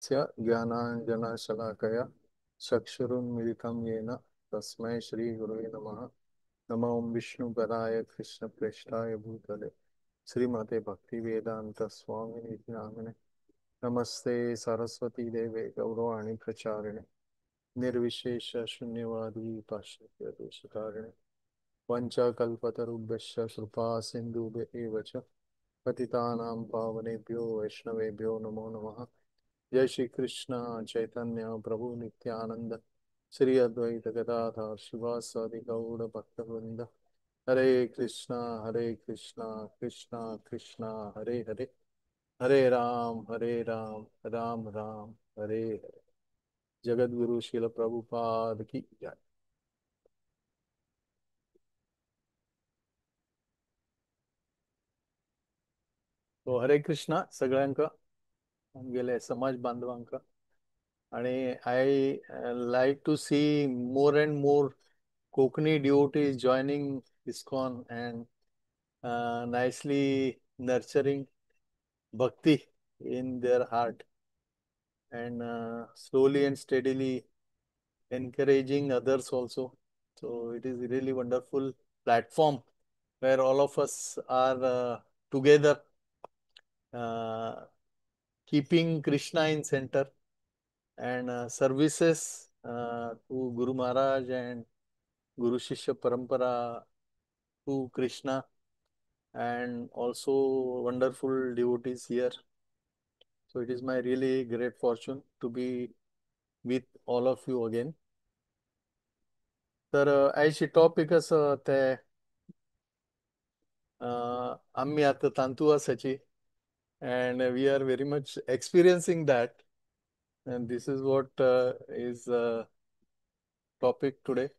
ज्ञानांजनशलाकया चक्षुरुन्मीलितं येन तस्मै श्रीगुरवे नमः। नमो विष्णुपदाय कृष्णप्रेष्ठाय भूतले श्रीमते भक्तिवेदांत स्वामिनि नामिने। नमस्ते सरस्वती देवे गौरवाणी प्रचारिणे निर्विशेष शून्यवादी पाश्चात्य देशकारिणे। वञ्चाकल्पतरुभ्यश्च कृपा सिन्धुभ्य एव च पतितानां पावनेभ्यो वैष्णवेभ्यो नमो नमः। जय श्री कृष्ण चैतन्य प्रभु नित्यानंद श्री अद्वैत गदाधर शिवासादि गौड़ भक्तवृंद। हरे कृष्णा कृष्णा कृष्णा हरे हरे, हरे राम राम राम हरे हरे। जगत गुरु श्रील प्रभुपाद की जय। तो हरे कृष्णा सगळ्यांका, आमगेले समाज बांधवांका। आणि I like to see more and more Konkani devotees joining ISKCON and nicely nurturing bhakti in their heart and slowly and steadily encouraging others also. So it is really wonderful platform where all of us are together, keeping Krishna in center and services to Guru Maharaj and Guru Shishya Parampara to Krishna, and also wonderful devotees here. So it is my really great fortune to be with all of you again. तर आयची topic आसा ते आमी आतां तांतू आसाची, and we are very much experiencing that, and this is what is topic today,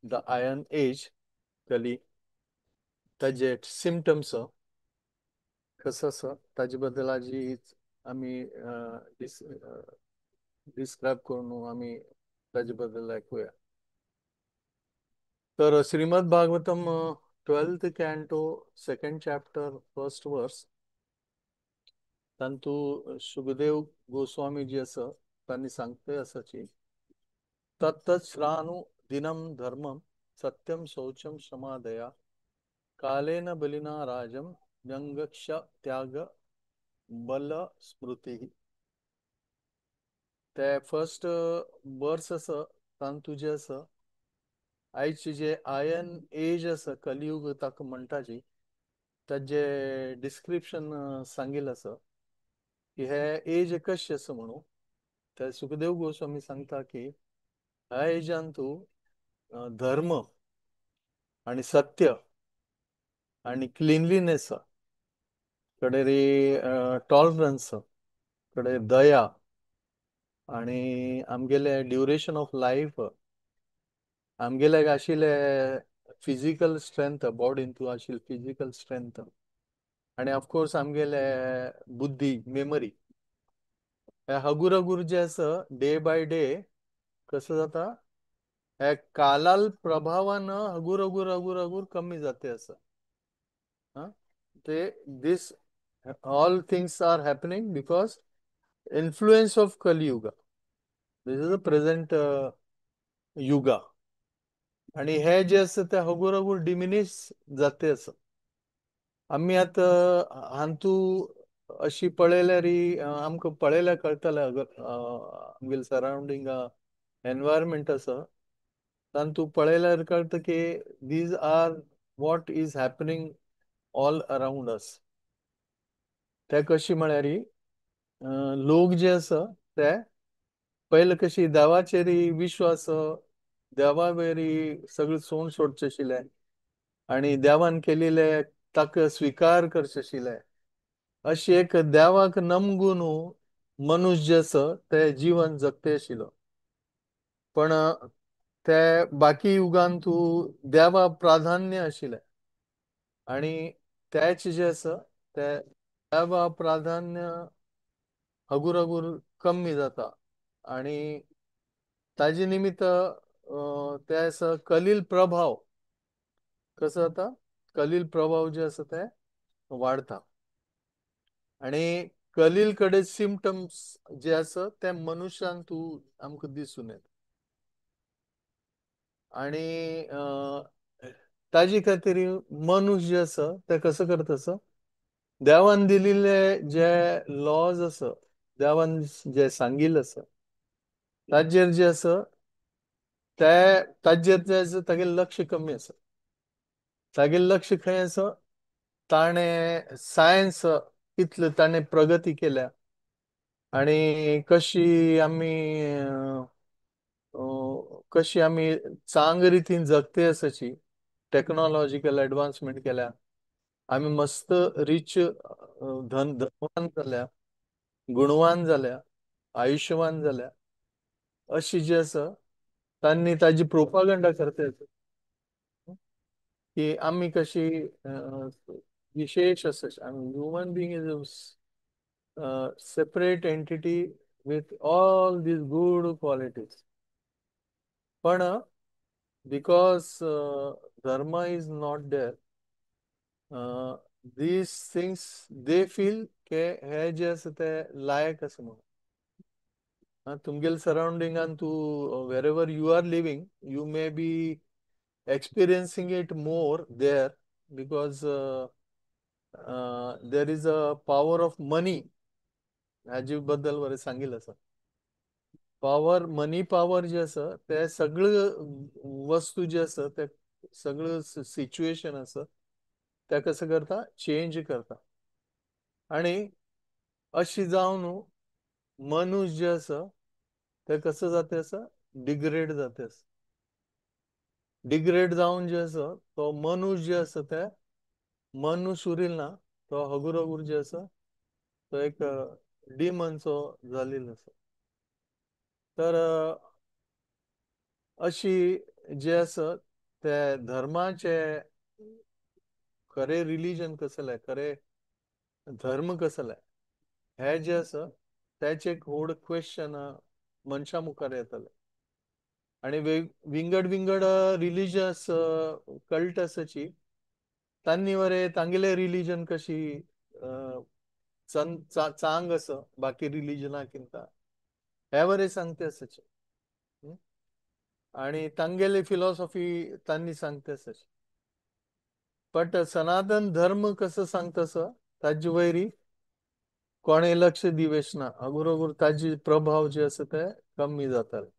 the Iron Age, Kali, ताजे symptoms कसं आसा ताजे बद्दल आजी आमी डिस्क्रायब करून आमी ताजे बद्दल आयकुया। तर Shrimad Bhagavatam 12th canto 2nd chapter 1st verse, तांतू Sukhdev Goswami ji आसा तांणी सांगते आसाची, तत्तत् दिनम धर्मम सत्यम शौचम क्षमादया कालेन बलिना राजम व्यंगक्ष त्याग बल स्मृती। ते फर्स्ट वर्स आसा तांतू जे आसा आयचे जे आयर्न एज आसा कलियुग ताका म्हणटाची ताजे डिस्क्रिप्शन सांगिल्लें आसा की हे एज कशें आसा म्हणून। ते सुखदेव गोस्वामी सांगता की ह्या एजान तूं धर्म आनी सत्य आनी क्लिनलीनेस कडे टॉलरन्स कडे दया आनी आमगेले ड्युरेशन ऑफ लायफ, आमगेले आशिल्ले फिजिकल स्ट्रेंथ, बॉडीन तूं आशिल्ली फिजिकल स्ट्रेंथ आनी ऑफकोर्स आमगेले बुद्धी मेमरी, हे हगूर हगूर जे आसा डे बाय डे कसं जाता हे कालाल प्रभावान हगूर हगूर हगूर हगूर कमी जाते आसा। ते this all things are happening because influence of Kaliyuga, this is the present yuga, आनी हे जे आसा ते हगूर हगूर डिमिनीश जाते आसा। आमी आतां हांतू अशी पळयल्यार आमकां पळयल्यार कळटलें आमगेले सरावंडींग एनवायरमेंट आसा तांतू पळयल्यार कळटा की these are what is happening all around us. ते कशी म्हळ्यार लोक जे आसा ते पयले कशी देवाचेर विश्वास, देवा वयरी सगळें सोण सोडचें आशिल्लें आनी देवान केल्ले ताका स्विकार करचें आशिल्लें, अशी एक देवाक नमगून मनुष्य जे आसा ते जीवन जगते आशिल्लो। पण ते बाकी युगान तूं देवा प्राधान्य आशिल्लें आनी तेच जे आसा ते देवा प्राधान्य हगूर हगूर कमी जाता आनी ताजे निमित्त ते आसा कलील प्रभाव कसो जाता, कलील प्रभाव जे आसा ते वाडता। आनी कलील कडेन सिमटम्स जे आसा ते मनुष्यान तूं आमकां दिसून येता. आनी ताजे खातीर मनुष्य जे आसा ते कसो करता आसा, देवान दिल्ले जे लॉज आसा, देवान जे सांगिल्लें आसा ताजेर जे आसा ते ताजेर जे आसा तागेलें लक्ष कमी आसा. तागेलें लक्ष खंय आसा, ताणें सायन्स कितले ताणें प्रगती केल्या आनी कशी आमी चांग रितीन जगते आसाची टॅक्नोलॉजिकल एडवान्समेंट केल्या, आमी मस्त रिच धनवान जाल्या, गुणवान जाल्या, आयुश्यवान जाल्या, अशी जी आसा तांणी ताजी प्रोपागंडा करता की आमी कशी विशेष आसा, आमी human being is a separate entity with all these good qualities. पण because dharma is not there, these things they feel K हे जे आसा ते लायक आसा म्हणून. तुमगेले सरावंडिंगान तूं wherever you are living you may be experiencing it more there because there is a power of money. हाजे बद्दल बरें सांगिल्लें आसा. पावर, मनी पावर जे आसा ते सगळ्यो वस्तू जे आसा ते सगळं सिच्युएशन आसा ते कसं करता, चेंज करता. आनी अशी जावन मनुष्य जे आसा ते कसं जाता आसा, डिग्रेड जाता आसा. डिग्रेड जावन जे आसा तो मनुष्य जे आसा ते मनुष्य उरिल ना, तो हगूर हगूर जे आसा तो एक डिमनचो जालेलो आसा. तर अशी जे आसा ते धर्माचे खरे रिलीजन कसलें, खरे धर्म कसलें हे जे आसा तेचे एक व्हड क्वेश्चन मनशा मुखार येतलें. आनी विंगड विंगड रिलीजियस कल्ट आसाची तांणी वरे तांगेले रिलीजन कशी चांग आसा बाकी रिलीजना किंता हे वरे सांगते आसाचे, आनी तांगेले फिलॉसॉफी तांणी सांगते आसाची. बट सनातन धर्म कसो सांगता आसा ताजे वयरी कोणें लक्ष दिवेश ना, हगूर हगूर ताजे प्रभाव जे आसा ते कमी जाताले.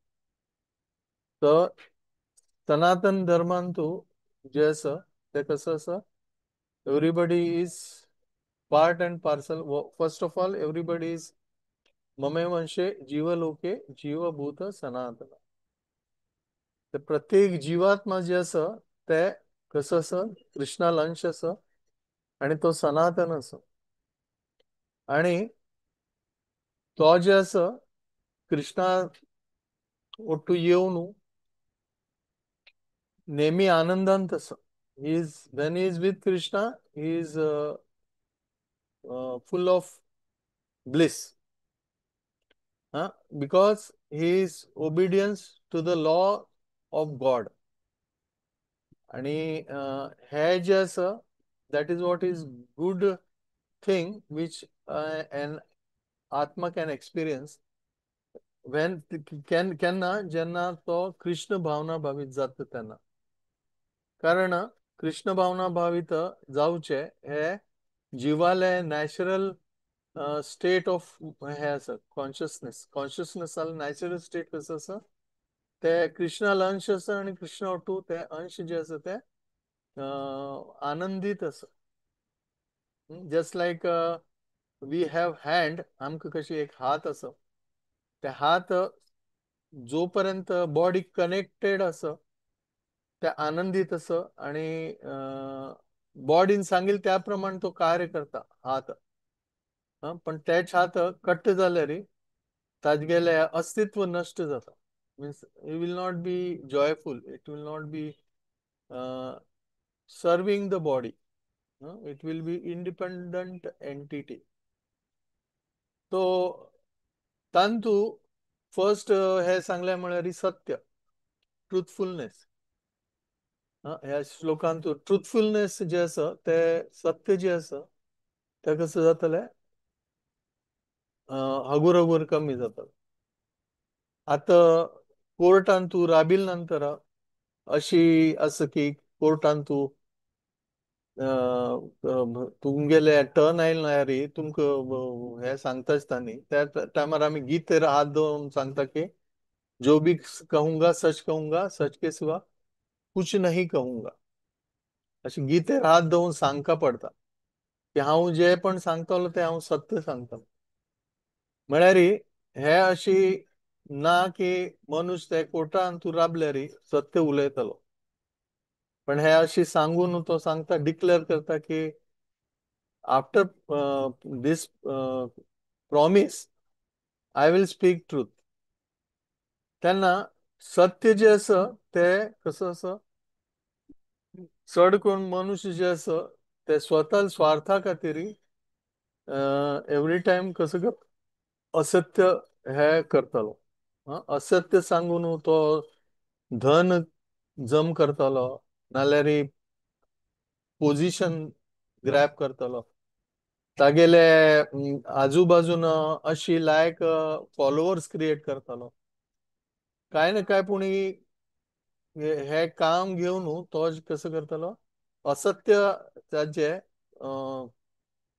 तर सनातन धर्मान तूं जे आसा ते कसो आसा, everybody is part and parcel. First of all everybody is ममे वंशे जीवलोके जीवभूत सनातन. ते प्रत्येक जीवात्मा जे आसा ते कसो आसा, कृष्णाल अंश आसा आनी तो सनातन आसा. आनी तो जे आसा कृष्णा ओट्टू येवन नेहमी आनंदांत आसा. He is, when he is with Krishna, he is full of bliss, because he is obedience to the law of God. आणि हे जे आसा that is what is good thing which an atma can experience when can केन्ना जेन्ना तो कृष्ण भावना भावीत जाता तेन्ना. कारण कृष्ण भावना भावीत जावचे हे जिवाले नॅचरल स्टेट ऑफ हे आसा कॉन्शियसनेस. कॉन्शियसनेसाले नॅचरल स्टेट कसो आसा ते कृष्णाल अंश आसा आनी कृष्ण ओटू ते अंश जे आसा ते आनंदीत आसा. Just like we have hand, आमकां कशी एक हात आसा, ते हात जोपर्यंत बॉडी कनेक्टेड आसा ते आनंदीत आसा आनी बॉडीन सांगील त्या प्रमाण तो कार्य करता हात. पण तेच हात कट्ट जाल्यार ताजगेले अस्तित्व नश्ट जाता. Means it will not be joyful, it will not be serving the body, it will be independent entity. तो तांतू फर्स्ट हे सांगलें म्हळ्यार सत्य, ट्रुथफुलनेस. ह्या श्लोकांत ट्रुथफुलनेस जे आसा ते सत्य जे आसा ते कसं जातलें, हगूर हगूर कमी जाता. आतां कोर्टान तूं राबिल नंतर अशी आसा की कोर्टान तूं तुमगेले टर्न आयल ना रे तुमकां हे सांगता आसता न्ही, त्या टायमार आमी गीतेर हात दवरून सांगता की जो भी कहूंगा सच कहूंगा, सच के सिवा कुछ नहीं कहूंगा. अशें गीतेर हात दवरून सांगका पडटा की हांव जे पण सांगतलो तें हांव सत्य सांगतलो. म्हळ्यार हे अशी ना की मनुष्य ते कोर्टान तूं राबल्यार सत्य उलयतलो, पण हे अशी सांगून तो सांगता, डिक्लेअर करता की after this promise I will speak truth. तेन्ना सत्य जे आसा ते कसो आसा, चड करून मनुष्य जे आसा ते स्वता स्वार्था खातीर एवरी टायम कसो करता, असत्य हे करतलो. असत्य सांगून तो धन जम करतलो, नाल्यार पोजिशन ग्रॅप करतलो, तागेले आजूबाजून अशी लायक फॉलोवर्स क्रिएट करतलो. काय ना काय पूण हे काम घेवन तो कसो करतलो, असत्य ताजे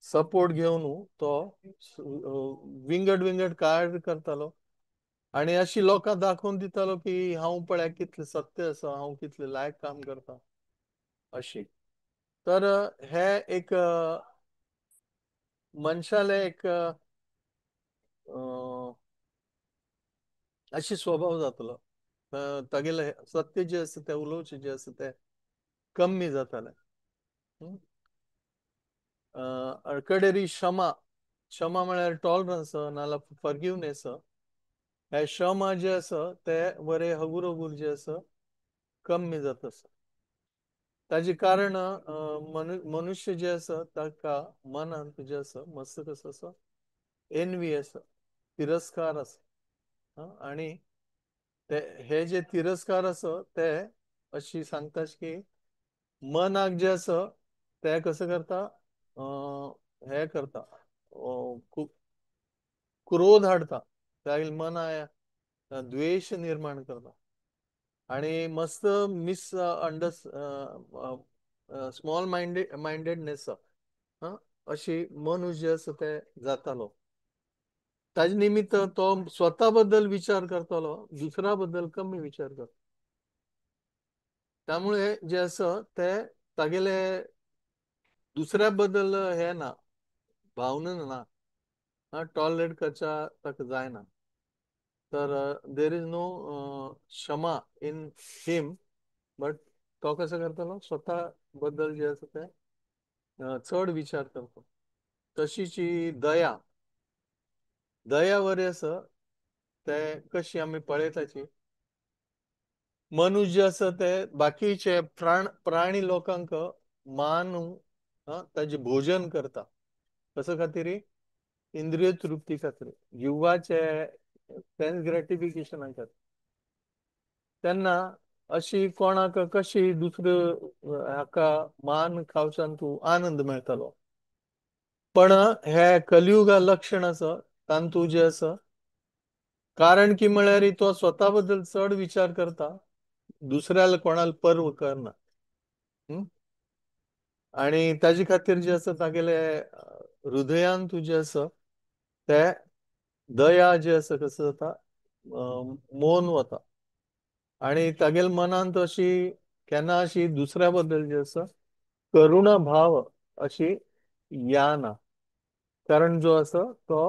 सपोर्ट घेवन तो विंगड विंगड कार्य करतलो आनी अशी लोकांक दाखोवन दितालो की हांव पळय कितलें सत्य आसा, हांव कितलें लायक काम करता अशी. तर हे एक मनशाले एक अशी स्वभाव जातलो, तागेले सत्य जे आसा तें उलोवचें जे आसा तें कमी जातालें. कडेरी क्षमा, क्षमा म्हळ्यार टॉलरन्स नाल्यार फॉरगिवनेस. हे क्षमा जे आसा ते बरे हगूर हगूर जे आसा कमी जाता आसा. ताजे कारण मनुष्य जे आसा ताका मनांत जे आसा मस्त कसो आसा एनवी आसा, तिरस्कार आसा. आनी ते हे जे तिरस्कार आसा ते अशी सांगता की मनाक जे आसा ते कसो करता, हे करता, खूब क्रोध हाडटा, तागेले मना द्वेश निर्माण करता आनी मस्त मिस अंडर स्मॉल मायंडेडनेस अशी मनुष्य जे आसा ते जातालो. ताजे निमित्त तो स्वता बद्दल विचार करतलो, दुसऱ्या बद्दल कमी विचार करता. त्यामुळे जे आसा ते तागेले दुसऱ्या बद्दल हे ना, भावना ना, टॉलरेट करच्या ताका जायना. तर there is no kshama in him, but तो कसो करतलो स्वता बद्दल जे आसा ते चड विचार करता. तशीच ही दया, दया बरी आसा ते कशी आमी पळयताची, मनुष्य जे आसा ते बाकीचे प्राणी लोकांक मान ताजे भोजन करता. कसो खातीर, इंद्रिय तृप्ती खातीर, जिवाचे सेन्स ग्रेटिफिकेशना खातीर. तेन्ना अशी कोणाक कशी दुसरे हाका मान खावच्यान तूं आनंद मेळटलो. पण हे कलियुगा लक्षण आसा तांतू जे आसा, कारण की म्हळ्यार तो स्वता बद्दल चड विचार करता, दुसऱ्याला कोणाला पर्व करना. आनी ताजे खातीर जे आसा तागेले हृदयान तुजें आसा ते दया जे आसा कसो जाता मौन वता आनी तागेले मनांत अशी केन्ना अशी दुसऱ्या बद्दल जे आसा करुणा भाव अशी या ना. कारण जो आसा तो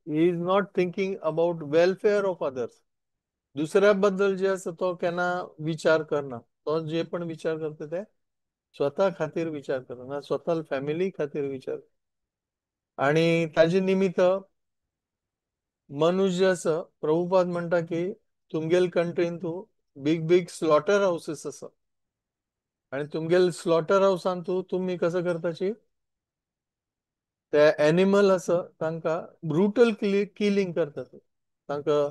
he is not thinking about welfare of others. दुसऱ्या बद्दल जे आसा तो केन्ना विचार करना, तो जे पण विचार करता ते स्वता खातीर विचार करना, स्वता फॅमिली खातीर विचार. आनी ताजे निमित्त मनुष्य आसा, प्रभुपाद म्हणटा की तुमगेल कंट्रीन तूं बीग बीग स्लॉटर हावसीस आसा आनी तुमगेल स्लॉटर हावसान तूं तुमी कसो करताची ते एनिमल आसा तांकां ब्रुटल किलिंग करतात तांकां.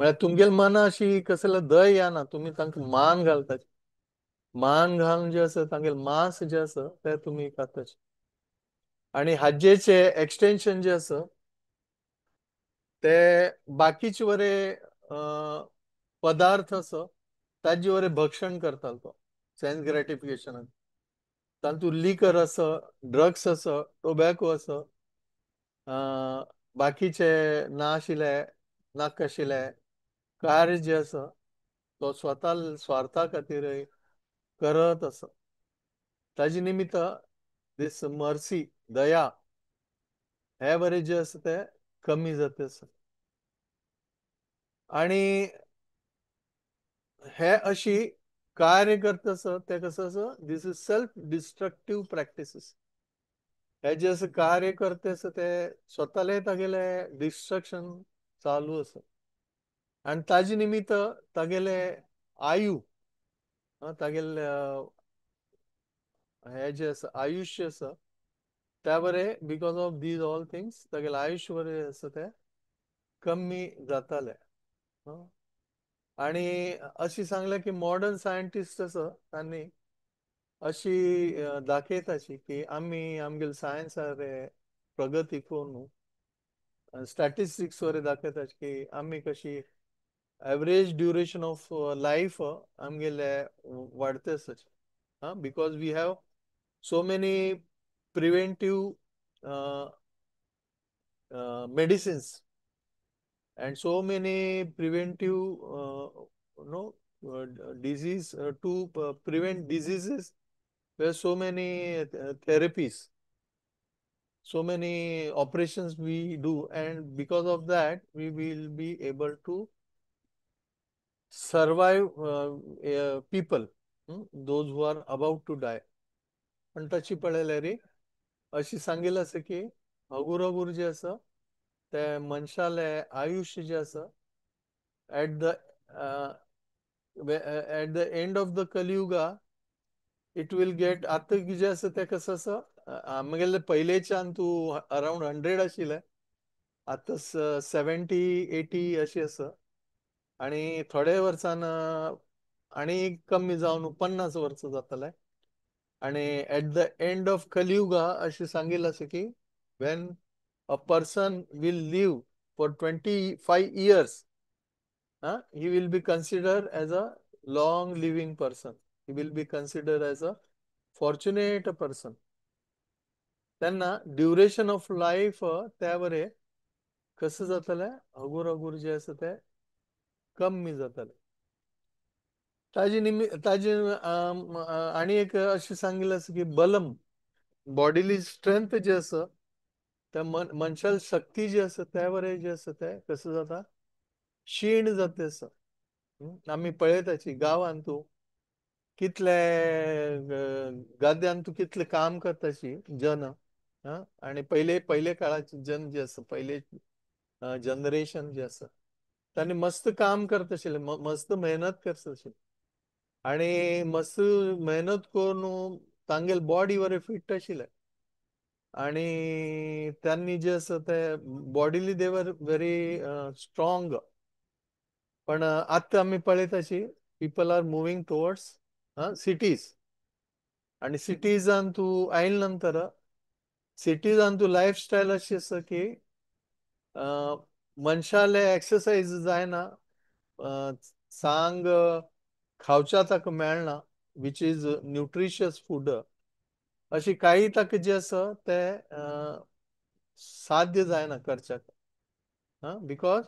म्हळ्यार तुमगेल मना अशी कसले दय येना, तुमी तांकां मान घालता, मान घालून जे आसा तांगेल मांस जे आसा ते तुमी खाताची. आनी हाजेचे एक्सटेंशन जे आसा ते बाकीचे बरे पदार्थ आसा ताजे बरे भक्षण करतालो तो सेन्स ग्रेटिफिकेशनाक. तातूंत लिकर आसा, ड्रग्स आसा, टोबॅको आसा, बाकीचे ना आशिल्ले नाका आशिल्ले कार्य जे आसा तो स्वता स्वार्था खातीर करत आसा. ताजे निमित्त दीस मर्सी दया हे बरे जे आसा ते कमी जाता आसा. आनी हे अशी कार्य करता आसा ते कसो आसा, this is self destructive practices. हे जे आसा कार्य करता आसा ते स्वताले तागेले डिस्ट्रक्शन चालू आसा. आनी ताजे निमित्त तागेले आयु तागेले हे जे आसा आयुश्य आसा त्या बरे because of these all things तागेले आयुश्य बरे आसा ते कमी जाताले. आनी अशी सांगलें की मॉडर्न सायंटिस्ट आसा तांणी अशी दाखयताशी की आमी आमगेले सायन्सार प्रगती करून स्टॅटिस्टिक्स वयर दाखयता की आमी कशी एवरेज ड्युरेशन ऑफ लायफ आमगेले वाडते आसा, because we have so many preventive medicines and so many preventive disease to prevent diseases. There are so many therapies, so many operations we do, and because of that we will be able to survive people, those who are about to die. पण तशी पळयल्यार अशी सांगिल्लें आसा की हगूर हगूर जे आसा ते मनशाले आयुश्य जे आसा at the end of the Kaliyuga it will get. आतां कितें आसा तें कसो आसा आमगेले पयलेच्यान तूं अरावंड 100 आशिल्लें, आतां 70-80 अशी आसा, आनी थोडे वर्सान आनी कमी जावन 50 वर्सां जातलें. आनी at the end of Kaliyuga अशें सांगिल्लें आसा की when a person will live for 25 years, he will be considered as a long living person. He will be considered as a fortunate person. तेन्ना ड्युरेशन ऑफ लायफ त्या बरे कसं जातलें हगूर हगूर जे आसा ते कमी जातलें. ताजे ताजे आनी एक अशें सांगिल्लें आसा की बलम बॉडीली स्ट्रेंथ जे आसा त्या मनशाल शक्ती जी आसा त्या बरे जे आसा ते कसं जाता क्षीण जाता आसा. आमी पळयताची गांवांत तूं कितले गाद्यान तूं कितले काम करताशी जन, आनी पयले पयले काळाचे जन जे आसा पयले जनरेशन जे आसा तांणी मस्त काम करता आशिल्ले, मस्त मेहनत करता आशिल्ले आनी मस्त मेहनत करून तांगेले बॉडी बरें फिट आशिल्लें आनी त्यांनी जे आसा ते bodily they were very strong. पण आतां आमी पळयताशी people are moving towards cities, आनी सिटीजान तूं आयले नंतर सिटीजान तूं लायफस्टायल अशी आसा की मनशाले एक्सरसाइज जायना, सांग खावच्या ताका मेळना which is nutritious food, अशी काही ताका जे आसा ते साध्य जायना करच्याक, because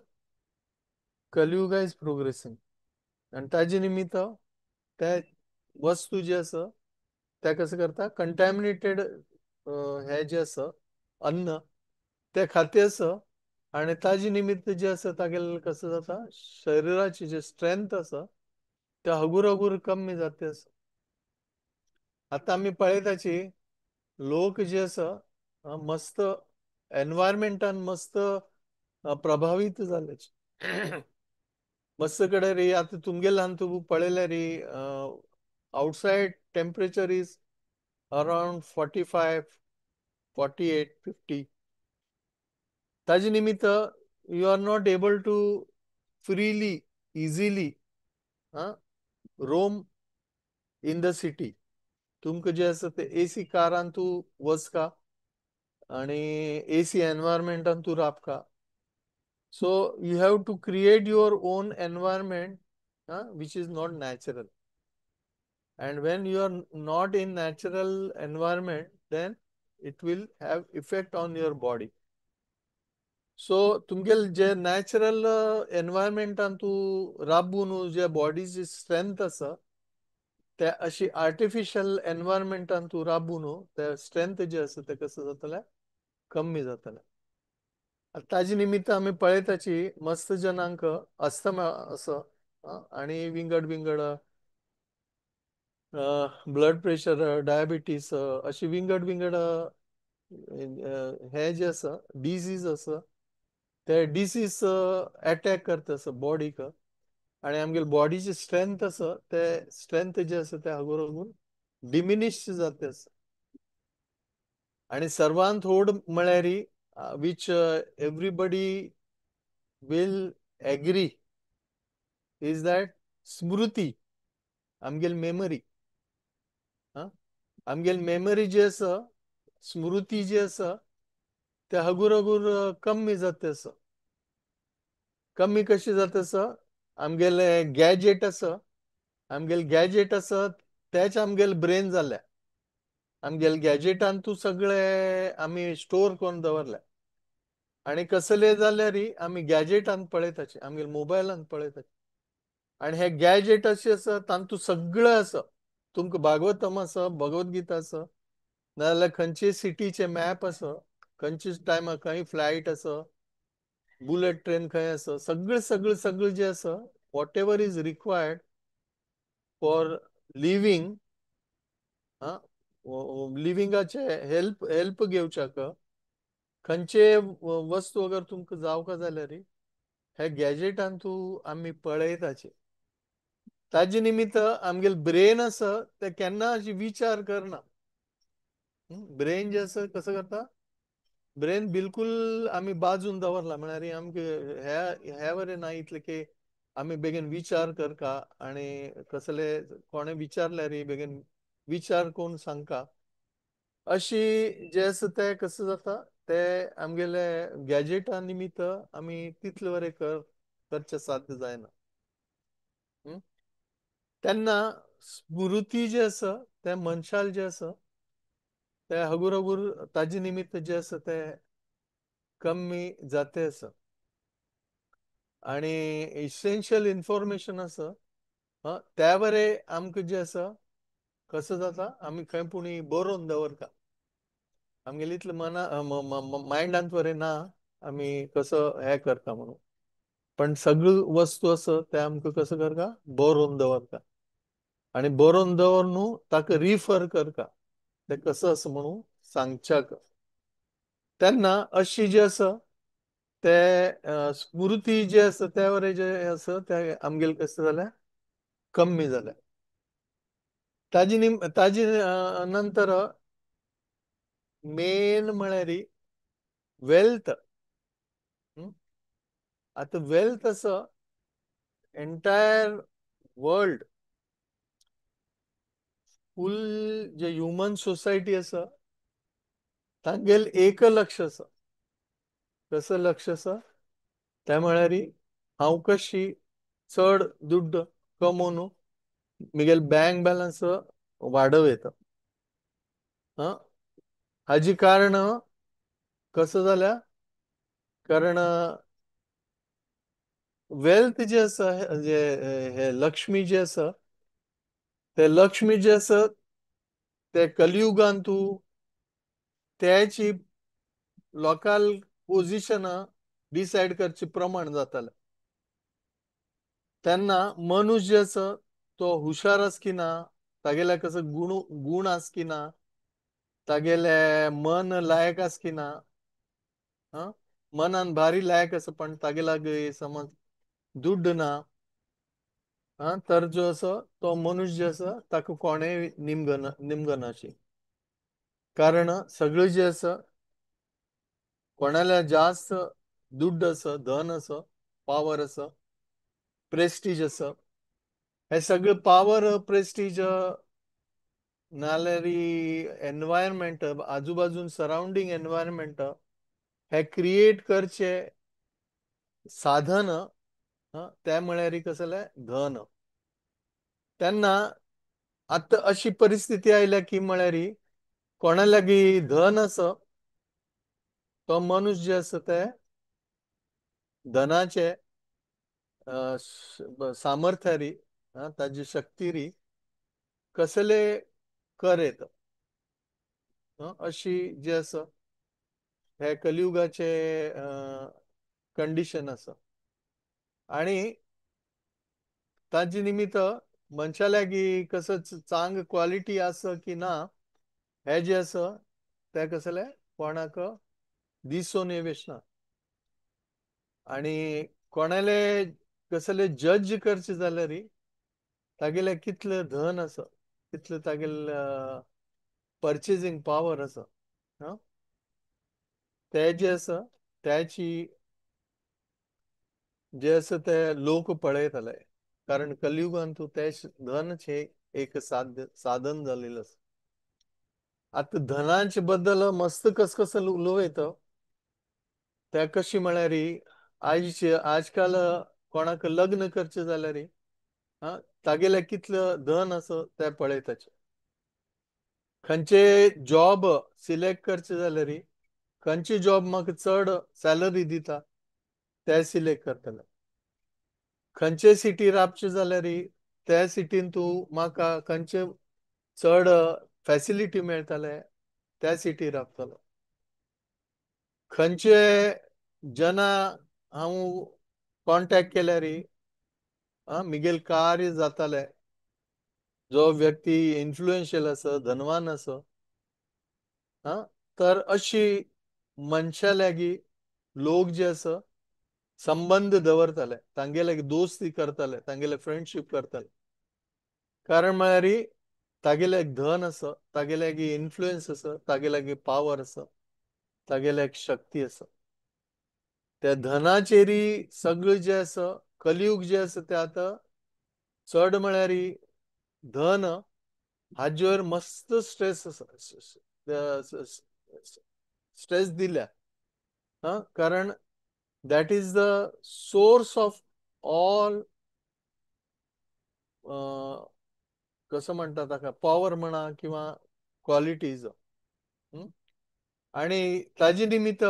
Kaliyuga is progressing. आनी ताजे निमित्त ते वस्तू जे आसा ते कसं करता कंटॅमिनेटेड हे जे आसा अन्न ते खाते आसा आनी ताजे निमित्त जे आसा तागेले कसं जाता शरीराची जे स्ट्रेंथ आसा ते हगूर हगूर कमी जाता आसा. आतां आमी पळयताची लोक जे आसा मस्त एनवायरमेंटान मस्त प्रभावीत जाले. मस्त कडेन रे आतां तुमगेल्यान तूं पळयल्यार रे outside temperature is around 45, 48, 50. ताजे निमित्त you are not able to freely easily roam in the city. तुमकां जे आसा ते एसी कारान तूं वचका आनी एसी एनवायरमेंटान तूं राबका. So you have to create your own environment which is not natural. And when you are not in natural environment then it will have effect on your body. So तुमगेल जे natural एनवायरमेंटान तूं राबून जे बॉडीची strength आसा ते अशी artificial एनवायरमेंटान तूं राबून ते स्ट्रेंथ जे आसा ते कसं जातलें, कमी जातलें. ताजे निमित्त आमी पळयताची मस्त जनांक अस्थमा आसा आनी विंगड विंगड ब्लड प्रेशर, डायबिटीस अशी विंगड विंगड हे जे आसा डिजीज आसा ते डिसीज एटॅक करता आसा बॉडीक आनी आमगेले बॉडीची स्ट्रेंथ आसा ते स्ट्रेंथ जे आसा ते हागूर हागूर डिमिनिश जाता आसा. आनी सर्वांत व्हड म्हळ्यार which everybody will agree is that स्मृती, आमगेली मेमरी. आमगेली मेमरी जी आसा, स्मृती जी आसा ते हगूर हगूर कमी जाता आसा. कमी कशी जाता आसा, आमगेले गॅजेट आसा, आमगेले गॅजेट आसा तेच आमगेले ब्रेन जाल्या. आमगेले गॅजेटान तूं सगळे आमी स्टोर करून दवरल्या आनी कसले जाल्यार आमी गॅजेटान पळयताची, आमगेले मोबायलान पळयताची. आनी हे गॅजेट अशें आसा तांतू सगळें आसा. तुमकां भागवतम आसा, भगवद्गीता आसा, नाजाल्यार खंयचे सिटीचे मॅप आसा, खंयचे टायमार खंय फ्लायट आसा, बुलेट ट्रेन खंय आसा, सगळें सगळें सगळें जें आसा whatever is required for living, लिव्हिंगाचे help help घेवच्याक खंयचे वस्तू अगर तुमकां जावका जाल्यार हे गॅजेटान तूं आमी पळयताचे. ताजे निमित्त आमगेले ब्रेन आसा ते केन्ना अशी विचार करना. ब्रेन जे आसा कसो करता, ब्रेन बिलकुल आमी बाजून दवरला, म्हळ्यार आमकां ह्या वरे ना इतले की आमी बेगीन विचार करका आनी कसले कोणें विचारल्यार बेगीन विचार करून सांगका. अशी जे आसा ते कसं जाता ते आमगेले गॅजेटा निमित्त आमी तितले बरें करचें साध्य जायना. तेन्ना स्मृती जे आसा ते मनशाल जे आसा ते हगूर हगूर ताजे निमित्त जे आसा ते कमी जाते आसा. आनी इसेन्शियल इन्फॉर्मेशन आसा त्या बरे आमकां जे आसा कसं जाता आमी खंय पुणी बरोवन दवरता. आमगेले इतले मना मायंडांत बरें ना आमी कसो हें करता म्हणून, पण सगळ्यो वस्तू आसा ते आमकां कसो करता बरोवन दवरता आनी बरोवन दवर न्हू ताका रिफर करता ते कसो आसा म्हणून सांगच्याक. तेन्ना अशी जे आसा ते स्मृती जे आसा त्या वरे जे आसा ते आमगेले कसं जाल्या कमी जाल्या. ताजी नंतर मेन म्हळ्यार वेल्थ. आतां वेल्थ आसा एंटायर वर्ल्ड फूल जे ह्युमन सोसायटी आसा तांगेल एक लक्ष आसा. कसं लक्ष आसा ते म्हळ्यार हांव कशी चड दुड्ड कमोवन म्हगेल बँक बॅलन्स वाडोवं येता. हाजी कारण कसं जाल्या, कारण वेल्थ जे आसा जे हे लक्ष्मी जे आसा ते लक्ष्मी जे आसा ते कलियुगान तूं त्याची लोकल पोजिशनां डिसायड करचे प्रमाण जातालें. तेन्ना मनुष्य जे आसा तो हुशार आस की ना, तागेले कसो गुण गुण आस की ना, तागेले मन लायक आस की ना, मनान भारी लायक आसा पण तागे लागीं समज दुड्ड ना, तर जो आसा तो मनुष्य जे आसा ताका कोणेय निमगना निमगनाशी. कारण सगळें जे आसा कोणाल्या जास्त दुड्ड आसा, धन आसा, पावर आसा, प्रेस्टीज आसा, हे सगळे पावर प्रेस्टीज नाल्यार एनवायरमेंट आजूबाजून सरावंडींग एनवायरमेंट हे क्रिएट करचे साधन तें म्हळ्यार कसलें धन. तेन्ना आतां अशी परिस्थिती आयल्या की म्हळ्यार कोणा लागीं धन आसा तो मनुष्य जे आसा ते धनाचे सामर्थ्यारी ताजी शक्तीरी कसले करेत अशी जे आसा हे कलियुगाचे कंडिशन आसा. आनी ताजे निमित्त मनशा लागीं कसो चांग क्वॉलिटी आसा की ना हे जे आसा ते कसले कोणाक दिसून येवच ना. आनी कोणाले कसले जज करचे जाल्यार तागेले कितले धन आसा, कितले तागेले पर्चेसिंग पावर आसा, ते जे आसा त्याची जे आसा ते लोक पळयतले. कारण कलियुगान तूं ते धनच हे एक साधन जालेलें आसा. आतां धनाचे बद्दल मस्त कस कसं उलोवं ते कशी म्हळ्यार आयज आजकाल कोणाक लग्न करचें जाल्यार तागेलें कितलें धन आसा तें पळयताचे. खंयचे जॉब सिलेक्ट करचें जाल्यार खंयचे जॉब म्हाका चड सॅलरी दिता ते सिलेक्ट करतले. खंयचे सिटी राबचें जाल्यार त्या सिटीन तूं म्हाका खंयचे चड फॅसिलिटी मेळटले त्या सिटी राबतलो. खंयचे जना हांव कॉन्टेक्ट केल्यार मिगेल कार्य जाताले, जो व्यक्ती इन्फ्लुएन्शियल आसा, धनवान आसा, तर अशी मनशा लागीं लोक जे आसा संबंद दवरताले, तांगेले दोस्ती करताले, तांगेले फ्रेंडशीप करताले. कारण म्हळ्यार तागेले एक धन आसा, तागेले एक इन्फ्लुएन्स आसा, तागेले एक पावर आसा, तागेले एक शक्ती आसा. त्या धनाचेरी सगळें जें आसा कलियुग जें आसा तें आतां चड म्हळ्यार धन हाजेर मस्त स्ट्रेस आसा, स्ट्रेस दिल्या. कारण that is the source of all कसं म्हणटा ताका पॉवर म्हणा किंवा क्वॉलिटीज. आनी ताजे निमित्त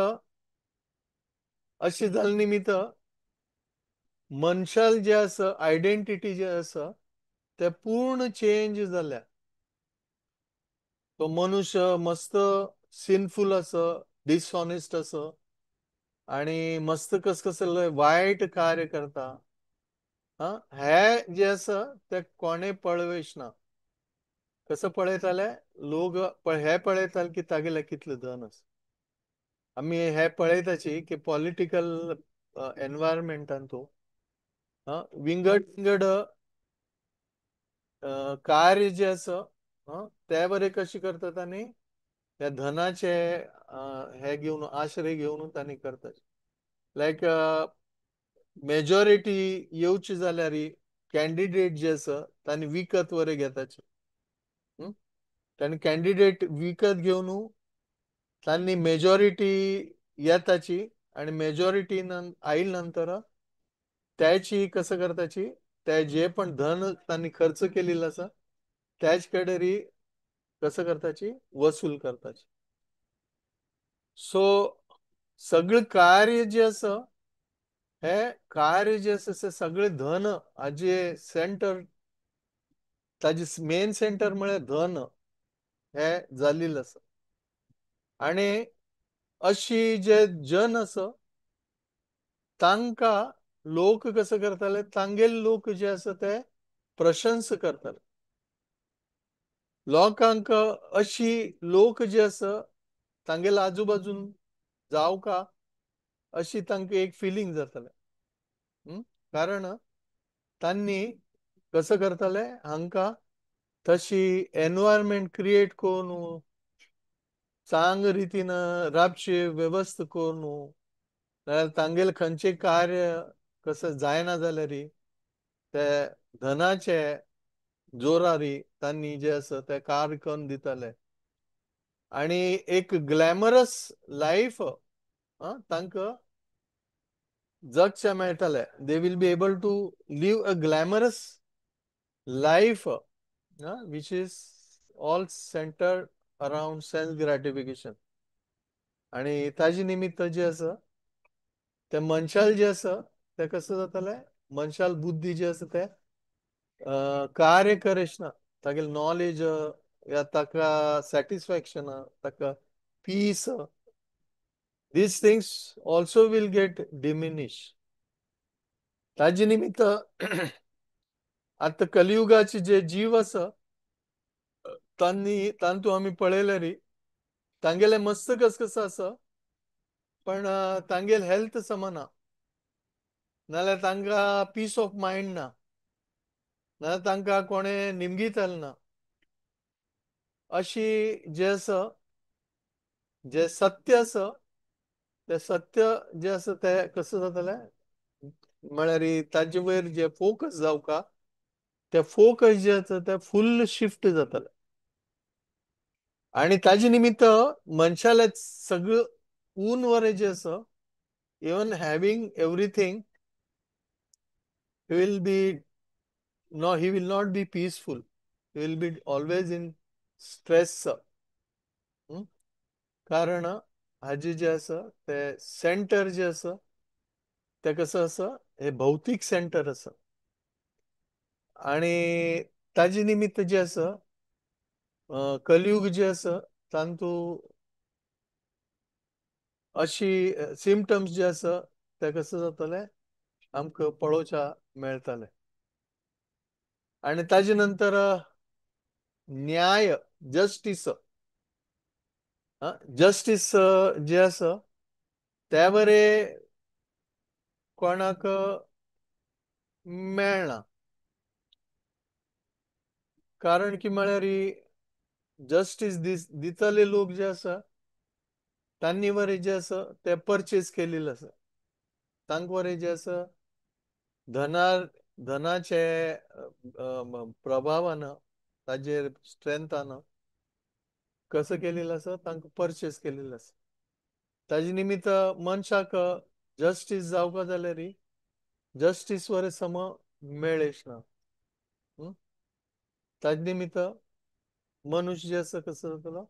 अशें जाल्ले निमित्त मनशाल जे आसा आयडेंटिटी जे आसा ते पूर्ण चेंज जाल्या. तो मनुष्य मस्त सिनफूल आसा, डिसऑनेस्ट आसा आनी मस्त कस कसले वायट कार्य करता. हे जे आसा ते कोणे पळवेश ना. कसं पळयताले लोक हे पळयताले की तागेले कितलें धन आसा. आमी हे पळयताची की पॉलिटिकल एनवायरमेंटान तूं विंगड विंगड कार्य जे आसा ते बरे कशें करतात आनी त्या धनाचे हे घेवन आश्रय घेवन तांणी करतात. लायक मेजॉरिटी येवची जाल्यार कॅन्डिडेट जे आसा तांणी विकत बरे घेताचे. तांणी कॅन्डिडेट विकत घेवन तांणी मेजॉरिटी येताची आनी मेजॉरिटी आयले नंतर त्याची कसं करताची ते जे पण धन तांणी खर्च केलेलो आसा त्याच कडेन कसं करताची वसूल करताची. सो सगळें कार्य जे आसा हे कार्य जे आसा ते सगळें धन हाजे सेंटर ताजे मेन सेंटर म्हळ्यार धन हे जाल्लें आसा. आनी अशी जे जन आसा तांकां लोक कसं करताले तांगेले लोक जे आसा ते प्रशंसा करताले. लोकांक अशी लोक जे आसा तांगेले आजूबाजून जावं का अशी तांकां एक फिलींग जातालें. कारण तांणी कसं करताले हांकां तशी एनवायरमेंट क्रिएट करून चांग रितीन राबची वेवस्था करून नाल्यार तांगेले खंयचें कार्य कसं जायना जाल्यार ते धनाचे जोरारी तांणी जे आसा ते कार्य करून दिताले. आनी एक ग्लॅमरस लायफ तांकां जगचें मेळटलें. They will be able to live a glamorous life which is all centred around sense gratification. आनी ताजे निमित्त जें आसा तें मनशाल जें आसा तें कसं जातलें, मनशाल बुद्धी जी आसा तें कार्य करेच ना, तागेलें नॉलेज या ताका सॅटिस्फॅक्शन, ताका peace, these things also will get diminish. ताजे निमित्त आतां कलियुगाचे जे जीव आसा तांणी तांतू आमी पळयल्यार तांगेलें मस्त कस कसं आसा, पण तांगेल हेल्थ समना, नाल्यार तांकां पीस ऑफ मायंड ना, नाल्यार तांकां कोणें निमगीतल ना. अशी जें आसा जें सत्य आसा तें सत्य जें आसा तें कसं जातलें म्हळ्यार ताजे वयर जे फोकस जावका तें फोकस जें आसा तें फुल्ल शिफ्ट जातलें. आनी ताजे निमित्त मनशाले सगळं ऊन वरें जें आसा, even having everything he will be no, he will not be peaceful, he will be always in stress. कारण हाजे जे आसा ते सेंटर जे आसा ते कसं आसा हे भौतीक सेंटर आसा. आनी ताजे निमित्त जे आसा कलयुग जे आसा तांतू अशी सिमटम्स जे आसा ते कसं जातलें आमकां पळोवच्या मेळटलें. आनी ताजे नंतर न्याय, जस्टीस, जस्टीस जे आसा ते बरें कोणाक मेळना, कारण की म्हळ्यार जस्टीस दितले लोक जे आसा तांणी बरें जे आसा ते परचेज केलेले आसा, तांकां बरें जे आसा धनाचे प्रभावान ताजेर स्ट्रेंथान कसं केलेलं आसा तांकां परचेज केलेलं आसा. ताजे निमित्त मनशाक जस्टीस जावपा जाल्यार जस्टीस वरे सम मेळेच ना. ताजे निमित्त मनुष्य जे आसा कसो जातलो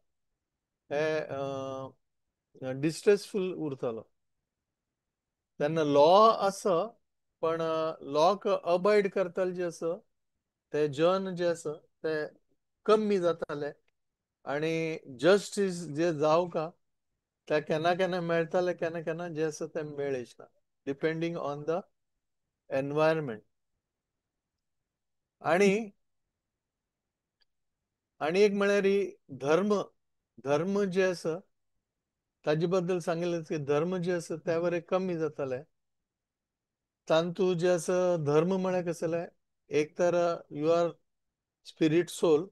हे डिस्ट्रेसफूल उरतलो. तेन्ना लॉ आसा पण लॉक अबायड करतले जे आसा ते जन जे आसा ते कमी जाताले आनी जस्टीस जे जावका ते केन्ना केन्ना मेळटाले, केन्ना केन्ना जे आसा ते मेळच ना, डिपेंडींग ऑन the environment. आनी आनी एक म्हळ्यार धर्म, धर्म जे आसा ताजे बद्दल सांगिल्लें की धर्म जे आसा ते बरें कमी जाताले. तांतू जे आसा धर्म म्हळ्यार कसलें, एक तर you are spirit soul,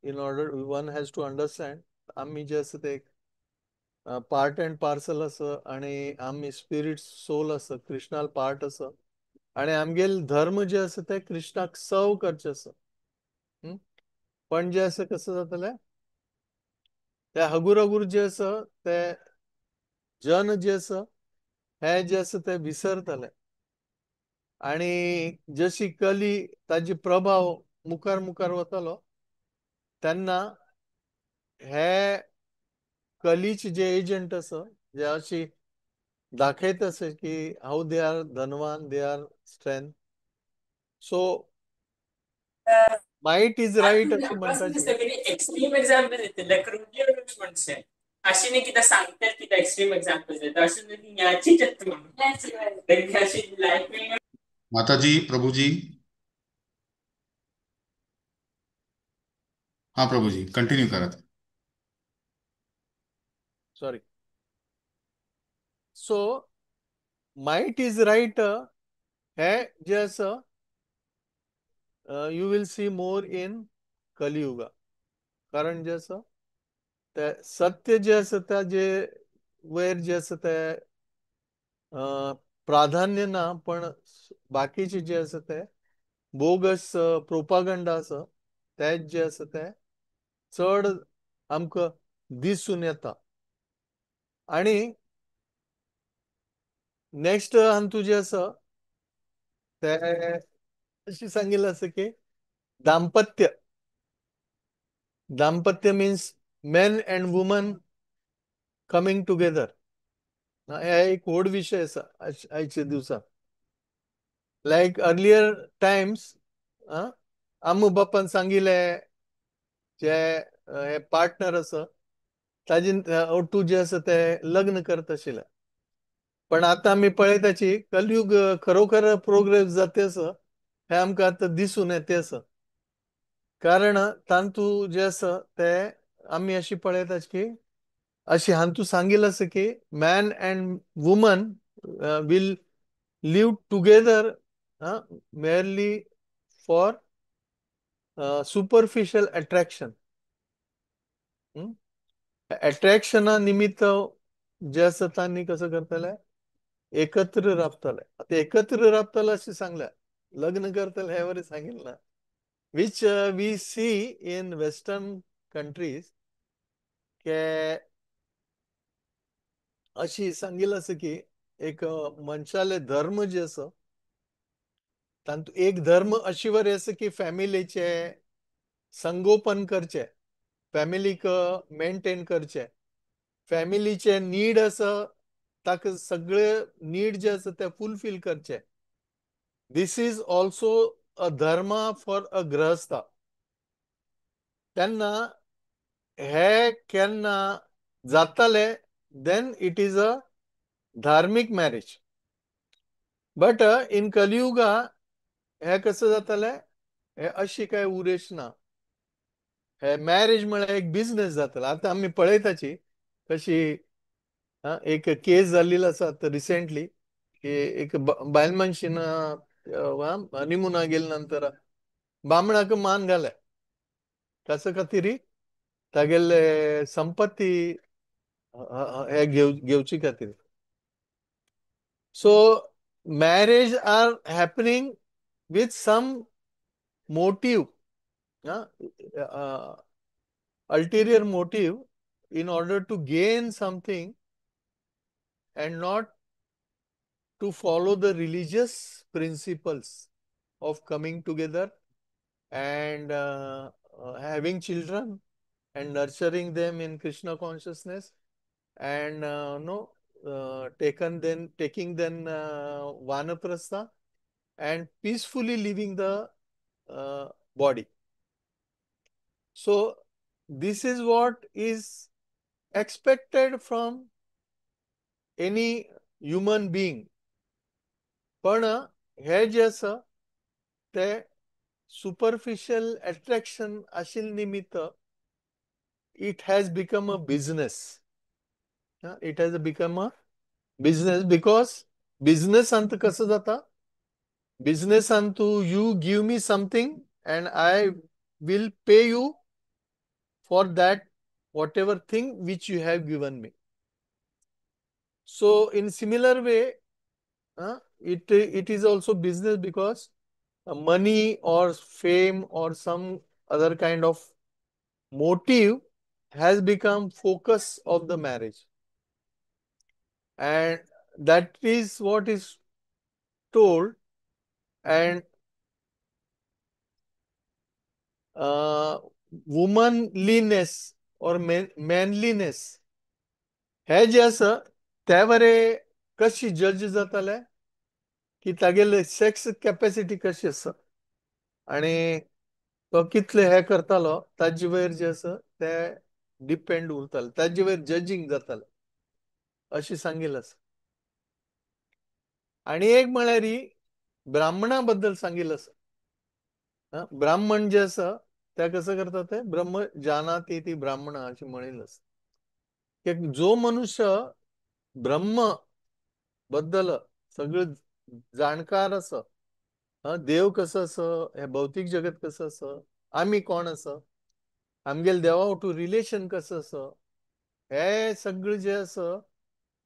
in order one has to understand आमी जे आसा ते पार्ट अँड पार्सल आसा आनी आमी स्पिरीट सोल आसा, कृष्णाल पार्ट आसा आनी आमगेल धर्म जे आसा ते कृष्णाक सर्व करचें आसा. पण जे आसा कसं जातलें ते हगूर हगूर जे आसा ते जन जे आसा हे जे आसा ते विसरतले आनी जशी कली ताजी प्रभाव मुखार मुखार वतलो तेन्ना हे कलीचे जे एजंट आसा जे अशी दाखयत आसा की how they are धनवान, they are strength, so might is right अशें म्हणटाचे. एक्स्ट्रीम एग्जाम्पल दितले म्हणजे अशी नाही कितें सांगतात कितें एक्स्ट्रीम एग्जाम्पल दिता, अशें न्ही न्याची लायफ. माताजी, प्रभुजी, हाँ प्रभुजी कंटिन्यू करात. Sorry. So might is right हे जे आसा you will see more in Kaliyuga. कारण जे आसा ते सत्य जे आसा ते जे वयर जे आसा ते प्राधान्य ना, पण बाकीचे जे आसा ते बोगस प्रोपागंडा आसा ते जे आसा ते चड आमकां दिसून येता. आनी नेक्स्ट हातूंत जें आसा तें अशें सांगिल्लें आसा की दाम्पत्य, दाम्पत्य means man and woman coming together. हे एक व्हड विशय आसा आयच्या दिवसा. लायक अर्लियर टायम्स आमू बापान सांगिल्लें जे हे पार्टनर आसा ताजे ओटू जे आसा ते लग्न करत आशिल्ले. पण आतां आमी पळयताची कलयुग खरोखर प्रोग्रेस जाता आसा हें आमकां आतां दिसून येता आसा. कारण तांतू जे आसा ते आमी अशी पळयतात की अशी हांतू सांगिल्लें आसा की man and woman will live together merely for superficial attraction. अट्रॅक्शना निमित्त जे आसा तांणी कसं करतले एकत्र राबतले. आतां एकत्र राबतले अशें सांगलें, लग्न करतले हें वरी सांगिल्लें ना. Which we see in western countries K अशी सांगिल्लें आसा की एक मनशाले धर्म जे आसा तातूंत एक धर्म अशी वरी आसा की फॅमिलीचे संगोपन करचें, फॅमिलीक मेंटेन करचें, फॅमिलीचे नीड आसा ताका सगळे नीड जे आसा ते फुलफील करचे. This is also a dharma for a grihastha. तेन्ना हे केन्ना जाताले then it is a dharmic marriage. But in Kaliyuga हे कसं जाताले हे अशी काय उरेश ना. हे मॅरेज म्हळ्यार एक बिझनेस जातालो. आतां आमी पळयताची कशी एक केस जाल्ली आसा आतां रिसेंटली की एक बायल मनशीन हनीमुना गेले नंतर बामणाक मान घाले कसो खातीर तागेले संपत्ती हे घेवची खातीर. So marriage are happening with some motive, ulterior motive in order to gain something and not to follow the religious principles of coming together and having children and nurturing them in Krishna consciousness and taking then vanaprastha and peacefully leaving the body. So this is what is expected from any human being. पण हे जे आसा ते superficial attraction आशिल्ले निमित्त it has become a business. It has become a business because बिझनेसांत कसं जाता, बिझनेसांत you give me something and I will pay you for that whatever thing which you have given me. So in similar way, it is also business because money or fame or some other kind of motive has become focus of the marriage. And that is what is told. And womanliness or manliness हे जे आसा त्या वरे कशी जज जाताले की तागेले sex capacity कशी आसा आनी तो कितले हे करतालो ताजे वयर जे आसा ते डिपेंड उरताले, ताजे वयर जजींग जाताले अशी सांगिल्लें आसा. आनी एक म्हळ्यार ब्राह्मणा बद्दल सांगिल्लें आसा. ब्राह्मण जे आसा ते कसं करता ते ब्रह्म जानाति ती ब्राह्मण अशी म्हणिल्लें आसा की जो मनुष्य ब्रह्म बद्दल सगळं जाणकार आसा, देव कसो आसा, हे भौतीक जगत कसं आसा, आमी कोण आसा, आमगेले देवा वटू रिलेशन कसं आसा, हे सगळें जे आसा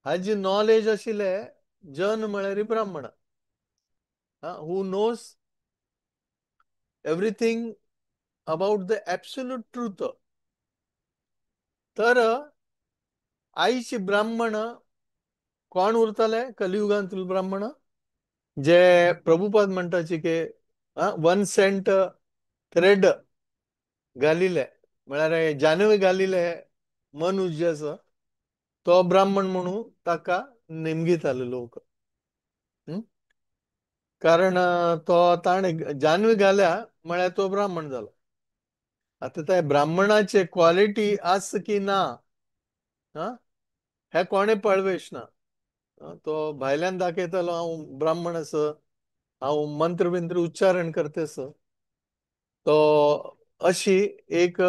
हाजी नॉलेज आशिल्ले जन म्हळ्यार ब्राह्मण, who knows everything about the absolute truth. तर आयची ब्राह्मण कोण उरताले कलियुगांतले ब्राह्मण जे प्रभुपाद म्हणटाचे की 1 सेंट थ्रेड घालिले म्हळ्यार जानवे घालिले मनुष्य जे आसा तो ब्राह्मण म्हणून ताका नेमगिताले लोक. कारण तो ताणें जानवे घाल्या म्हळ्यार तो ब्राह्मण जालो. आतां त्या ब्राह्मणाचे क्वॉलिटी आस की ना हें कोणें पळवेश ना. तो भायल्यान दाखयतालो हांव ब्राह्मण आसा, हांव मंत्र बिंत्र उच्चारण करता आसा. तो अशी एक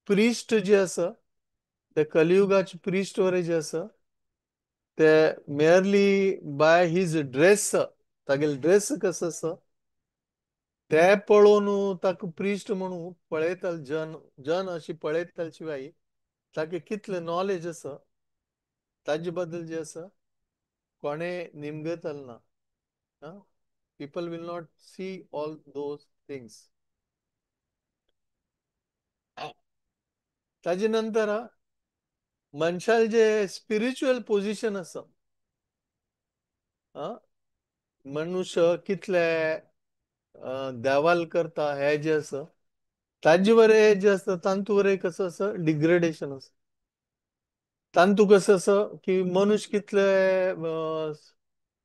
प्रिस्ट जे आसा ते कलियुगाचे प्रिस्ट वरे जे आसा ते मेयरली बाय his dress, तागेले ड्रेस कसो आसा ते पळोवन ताका प्रिस्ट म्हणून पळयताले जन जन अशी पळयताले. शिवाय ताका कितले नॉलेज आसा ताजे बद्दल जे आसा कोणें निमगताले ना. People will not see all those things. ताजे नंतर मनशाल जे स्पिरिच्युअल पोजिशन आसा, मनुष्य कितले देवाल करता हे जे आसा ताजे वरे जे आसा तांतू वरे कसो आसा डिग्रेडेशन आसा. तांतू कसो आसा की मनुष्य कितले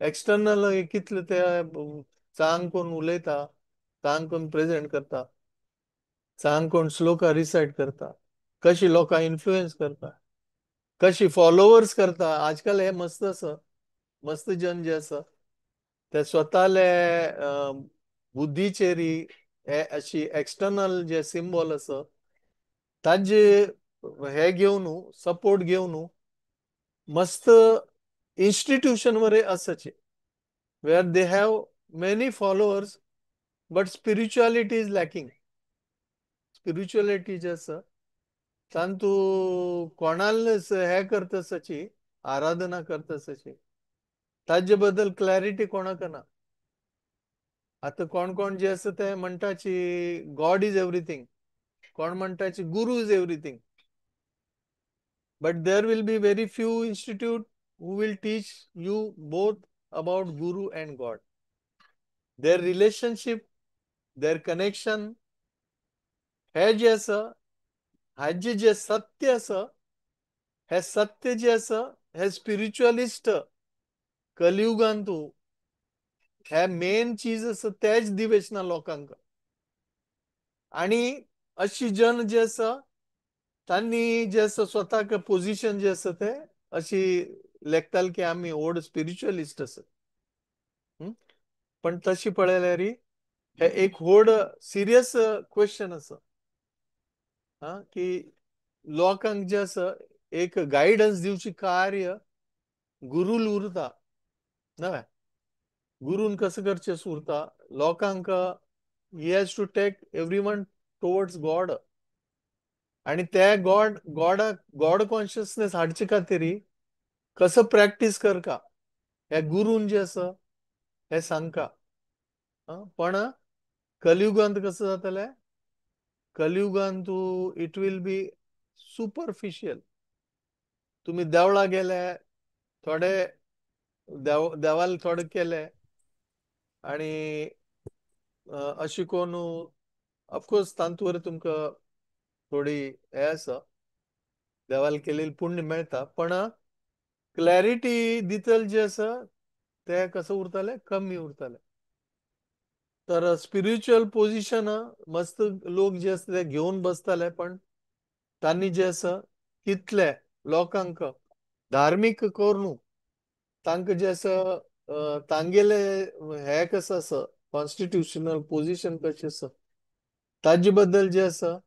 एक्सटर्नल कितले ते चांग कोण उलयता, चांग कोण प्रेजेंट करता, चांग कोण श्लोका रिसायट करता, कशी लोकां इन्फ्लुएन्स करता, कशी फॉलोवर्स करता. आजकाल हे मस्त आसा, मस्त जन जे आसा ते स्वताले बुद्धीचेरी हे अशी एक्सटर्नल जे सिम्बॉल आसा ताजे हे घेवन सपोर्ट घेवन मस्त इन्स्टिट्यूशन वरे आसाचे where they have many followers but spirituality is lacking. Spirituality जे आसा तांतू कोणाल हे करता आसाची आराधना करता आसाची ताजे बद्दल क्लॅरिटी कोणाक ना. आतां कोण कोण जे आसा ते म्हणटाची गॉड is everything, कोण म्हणटाची guru is everything, but there will be very few institute who will teach you both about guru and God, their relationship, their connection. हे जे आसा हाजे जे सत्य आसा हे सत्य जे आसा हे स्पिरिच्युअलिस्ट कलियुगांतू हे मेन चीज आसा तेच दिवेश ना लोकांक. आनी अशी जन जे आसा तांणी जे आसा स्वताक पोजिशन जे आसा ते अशी लेखताले की आमी व्हड स्पिरिच्युअलिस्ट आसा. पण तशी पळयल्यार हे एक व्हड सिरियस क्वेश्चन आसा की लोकांक जे आसा एक गायडन्स दिवची कार्य गुरूल उरता न्हय. गुरून कसं करचें उरता लोकांक, he has to take everyone towards God. आनी ते गॉड गॉडाक गॉड कॉन्शियसनेस हाडचे खातीर कसो प्रॅक्टीस करका हे गुरून जे आसा हे सांगका. पण कलियुगांत कसं जातलें, कलियुगांत it will be superficial. तुमी देवळा गेले थोडे देवाल थोडे केले आनी अशी कोण ऑफकोर्स तांतूर तुमकां थोडी हे आसा देवाल केलेली पुण्य मेळटा, पण क्लॅरिटी दितले जे आसा ते कसं उरताले कमी उरताले. तर स्पिरिच्युअल पोजिशन मस्त लोक जे आसा ते घेवन बसताले, पण तांणी जे आसा कितले लोकांक धार्मीक करून तांकां जे आसा तांगेले हे कसं आसा कॉन्स्टिट्युशनल पोजिशन कशें आसा ताजे बद्दल जे आसा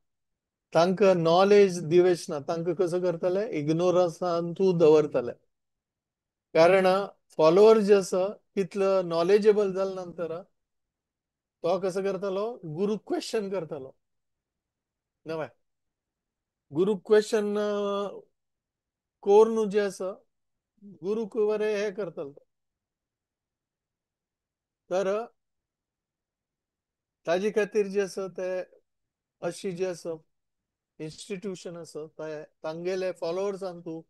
तांकां नॉलेज दिवेश ना. तांकां कसं करताले इग्नोरन्सान तूं दवरताले, कारण फॉलोवर जे आसा कितलो नॉलेजेबल जाले नंतर तो कसं करतालो गुरू क्वेश्चन करतालो नव्या गुरू क्वेश्चन करून जे आसा गुरूक बरें हे करतालो. तर ताजे खातीर जे आसा ते अशी जे आसा इन्स्टिट्यूशन आसा ते तांगेले फॉलोवर्सान तूं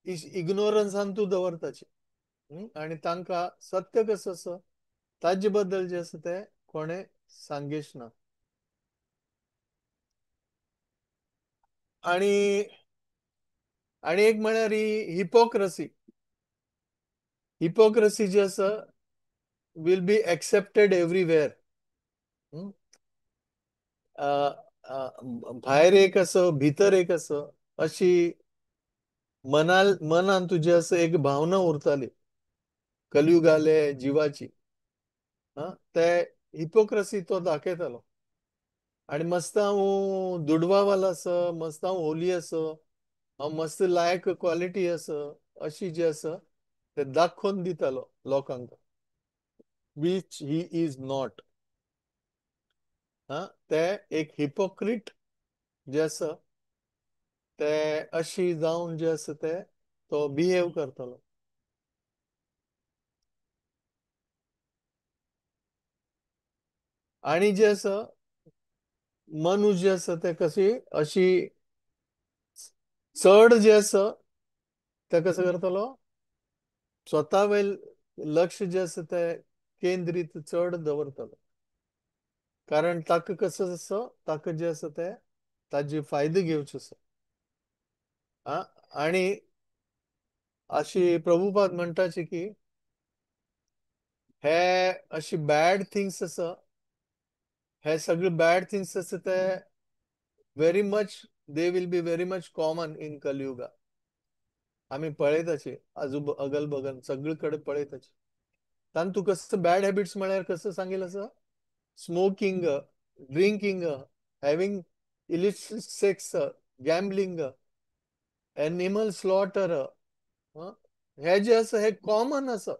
इग्नोरन्सान तूं दवरताची आनी तांकां सत्य कसो आसा ताजे बद्दल जे आसा ते कोणें सांगेच ना. आनी आनी एक म्हळ्यार ही हिपोक्रसी. हिपोक्रसी जी आसा will be accepted everywhere. भायर एक आसा भितर एक आसा अशी मनान तुजे आसा एक भावना उरताली कलयुगाले जिवाची. ते हिपोक्रसी तो दाखयतालो. आनी मस्त हांव दुडवावाल आसा, मस्त हांव होली आसा, हांव मस्त लायक क्वॉलिटी आसा अशी जी आसा ते दाखोवन दितालो लोकांक, which he is not. ते एक हिपोक्रीट जे आसा ते अशी जावन जे आसा ते तो बिहेव करतालो. आनी जे आसा मनुष्य जे आसा ते कशी अशी चड जे आसा ते कसो करतलो स्वता वयल लक्ष जे आसा ते केंद्रीत चड दवरतलो, कारण ताका कसो आसा ताका जे आसा ते ताजे फायदे घेवचे आसा. आनी अशी प्रभुपाद म्हणटाचे की हे अशी बॅड थिंग्स आसा, हे सगळे बॅड थिंग्स आसा ते very much they will be very much common in Kaliyuga. आमी पळयताचे आजू अगल बगल सगळे कडेन पळयताचे. तातूंत कसं बॅड हॅबिट्स म्हळ्यार कसं सांगेल आसा, smoking, drinking, having illicit sex, gambling, animal slaughter, हे जे आसा हे कॉमन आसा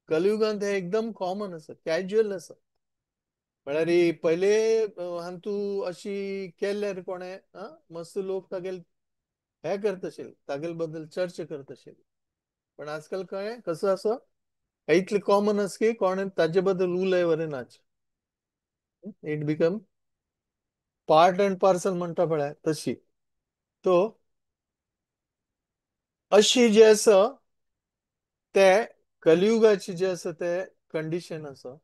कलयुगांत, हे एकदम कॉमन आसा, कॅज्युअल आसा. म्हळ्यार पयले हांतू अशी केल्यार कोणें मस्त लोक तागेल हे करताशेल, तागेल बद्दल चर्चा करताशेल. पण आजकाल कळ्ळें कसं आसा इतलें कॉमन आसा की कोणें ताजे बद्दल उलय वरे नाच, it become part and parcel म्हणटा पळय तशी. तो अशी जे आसा ते कलयुगाची जे आसा ते कंडिशन आसा.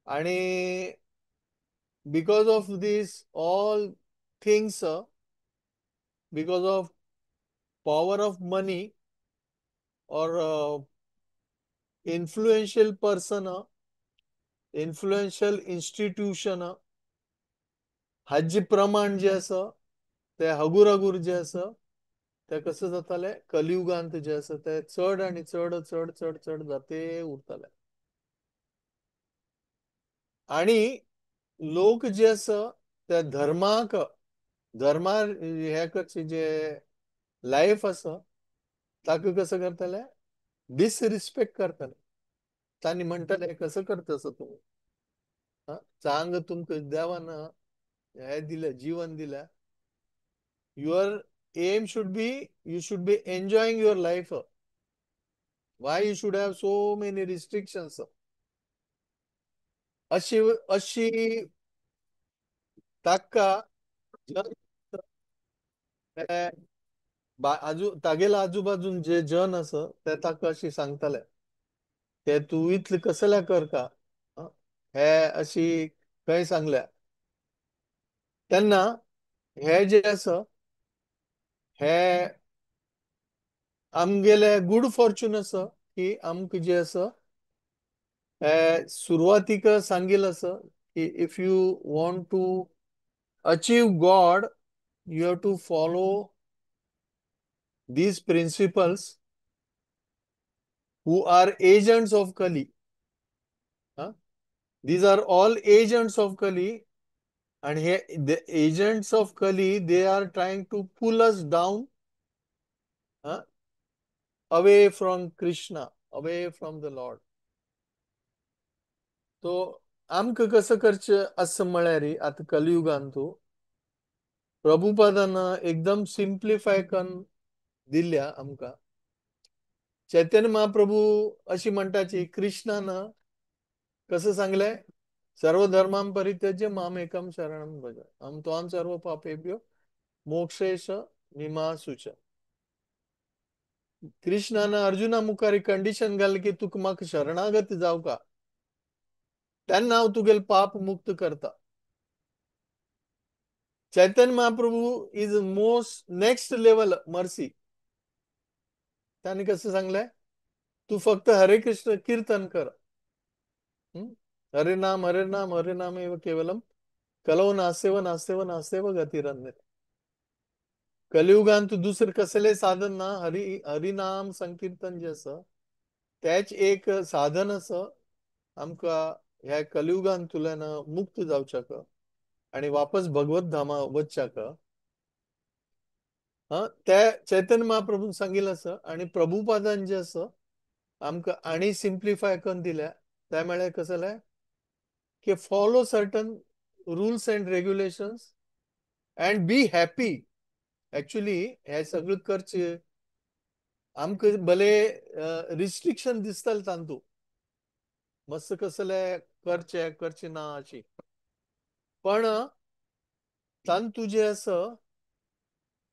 आनी because of these all things, because of power of money or influential person, influential institution, हाजे प्रमाण जे आसा ते हगूर हगूर जे आसा ते कसं जाताले कलयुगांत जे आसा ते चड आनी चड चड चड चड जाते उरताले. आनी लोक जे आसा ते धर्माक धर्मार हे करचे जे लायफ आसा ताका कसं करताले डिसरिस्पेक्ट करताले. तांणी म्हणटाले कसं करता आसा तुमी, चांग तुमकां देवान हे दिलें जीवन दिलें, your aim should be you should be enjoying your life, why you should have so many restrictions. अशी अशी ताका आजू तागेल्या आजूबाजून जे जन आसा ते ताका अशी सांगताले ते तूं इतलें कसल्या करता हे अशी खंय सांगल्या. तेन्ना हे जे आसा हे आमगेले गुड फॉर्च्यून आसा की आमकां जे आसा हे सुरवातीक सांगिल्लें आसा की if you want to achieve God you have to follow these principles who are agents of Kali. These are all agents of Kali, and here the agents of Kali, they are trying to pull us down away from Krishna, away from the Lord. So आमकां कसं करचें आसा म्हळ्यार आतां कलियुगांतू प्रभुपादान एकदम simplify करून दिल्या आमकां. चैतन्य महाप्रभू अशी म्हणटाची कृष्णान कसं सांगलें, सर्व धर्मां परित्यज्य माम एकम शरणं भज अहं त्वां सर्व पापेभ्यो मोक्षयिष्यामि मा शुचः. कृष्णान अर्जुना मुखार कंडिशन घाल की तुका म्हाका शरणागत जावका, तेन्ना हांव तुगेले पाप मुक्त करता. Chaitanya Mahaprabhu is most next level mercy. त्याने कसं सांगलंय, तू फक्त हरे कृष्ण कीर्तन कर, हरे नाम हरे नाम हरे नाम एव केवलम कलौ नासेव नासेव नासेव गतिरन्य. कलियुगान तू दुसरं कसले साधन ना, हरि हरिनाम संकीर्तन जे आसा तेच एक साधन आसा आमकां ह्या कलियुगांतल्यान मुक्त जावच्याक आनी वापस भगवत धामा वचच्याक. ते चैतन्य महाप्रभून सांगिल्लें आसा आनी प्रभुपादान जे आसा आमकां आनी सिम्प्लिफाय करून दिल्या. ते म्हळ्यार कसलें जालें की follow certain rules and regulations and be happy. Actually हे सगळें करचें आमकां भले रिस्ट्रिक्शन दिसतलें तांतू, मस्त कसलें करचें करचें ना अशी, पण तांतू जें आसा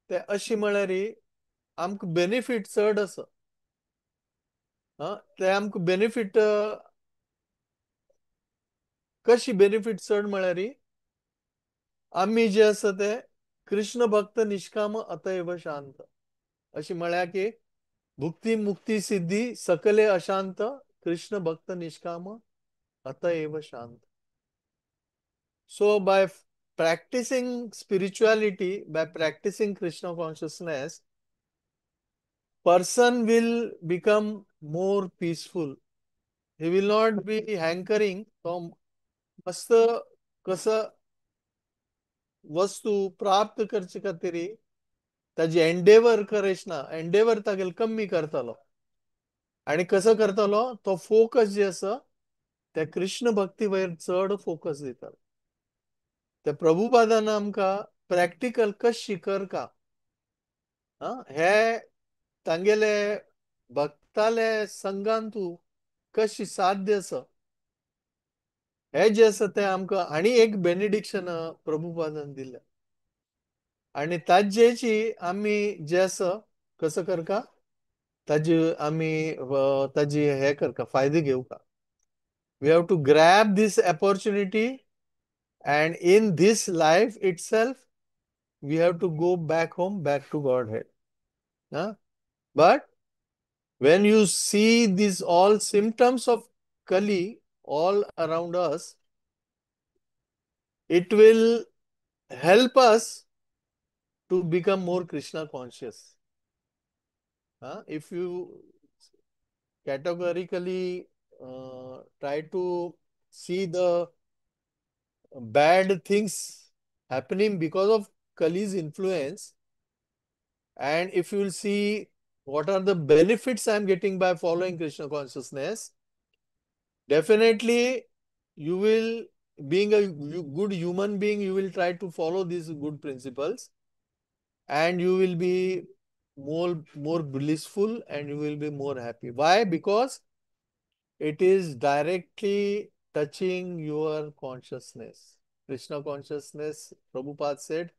ते अशी म्हळ्यार आमकां बेनिफीट चड आसा. ते आमकां बेनिफीट कशी बेनिफीट चड म्हळ्यार आमी जे आसा ते कृष्ण भक्त निष्काम अतएव शांत अशी म्हळ्यार की भुक्ती मुक्ती सिद्धी सकले अशांत कृष्ण भक्त निष्काम अतएव शांत. So by practicing spirituality, by practicing Krishna consciousness, person will become more peaceful. He will not be hankering. तो मस्त कसं वस्तू प्राप्त करचे खातीर ताजी एंडेवर करेच ना, एंडेवर तागेल कमी करतलो आनी कसो करतलो तो फोकस जे आसा त्या कृष्ण भक्ती वयर चड फोकस दितालो. त्या प्रभुपादान आमकां प्रॅक्टिकल कशी करका हे तांगेले भक्ताले संघान तूं कशी साध्य आसा हे जे आसा तें आमकां आनी एक बेनिडिक्शन प्रभुपादान दिलें आनी ताजेची आमी जे आसा कसो करका ताजी आमी ताजी हे करका फायदे घेवका. We have to grab this opportunity and in this life itself we have to go back home, back to Godhead. But when you see these all symptoms of Kali all around us, it will help us to become more Krishna conscious. If you categorically try to see the bad things happening because of Kali's influence, and if you will see what are the benefits I am getting by following Krishna consciousness, definitely you will, being a good human being, you will try to follow these good principles and you will be more blissful and you will be more happy. Why? Because it is directly touching your consciousness. Krishna consciousness, Prabhupada said,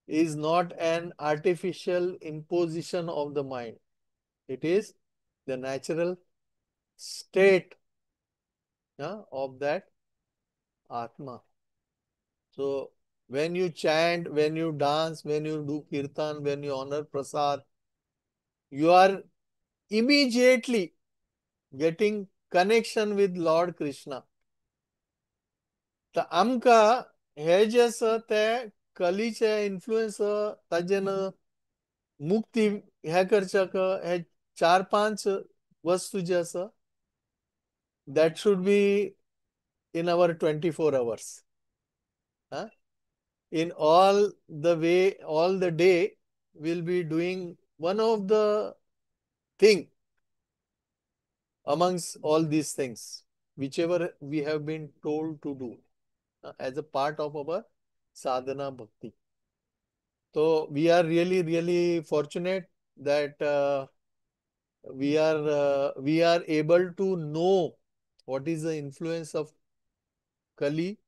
is not an artificial imposition of the mind. It is the natural state of that Atma. So when you chant, when you dance, when you do kirtan, when you honor prasad, you are immediately getting connection with Lord Krishna. तर आमकां हे जे आसा ते कलीचे influence Tajen मुक्ती हे करच्याक हे चार पांच वस्तू जे आसा that should be in our 24 hours. In all the way, all the day, we'll be doing one of the thing amongst all these things, whichever we have been told to do as a part of our sadhana bhakti. So we are really, really fortunate that we are able to know what is the influence of Kali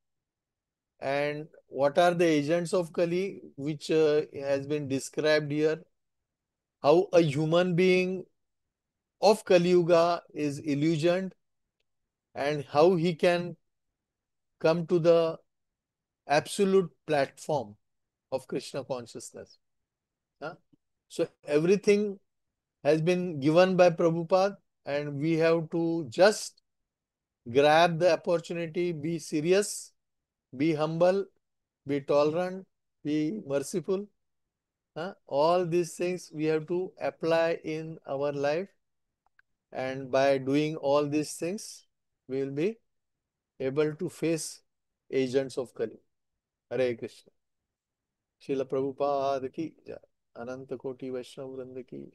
and what are the agents of Kali, which has been described here. How a human being of Kali Yuga is illusioned and how he can come to the absolute platform of Krishna consciousness. Huh? So everything has been given by Prabhupada, and we have to just grab the opportunity, be serious, be humble, be tolerant, be merciful. Huh? All these things we have to apply in our life, and by doing all these things, we will be able to face agents of Kali. Hare Krishna. Srila Prabhupada ki jai. Ananta Koti Vaishnava Vrinda ki jai.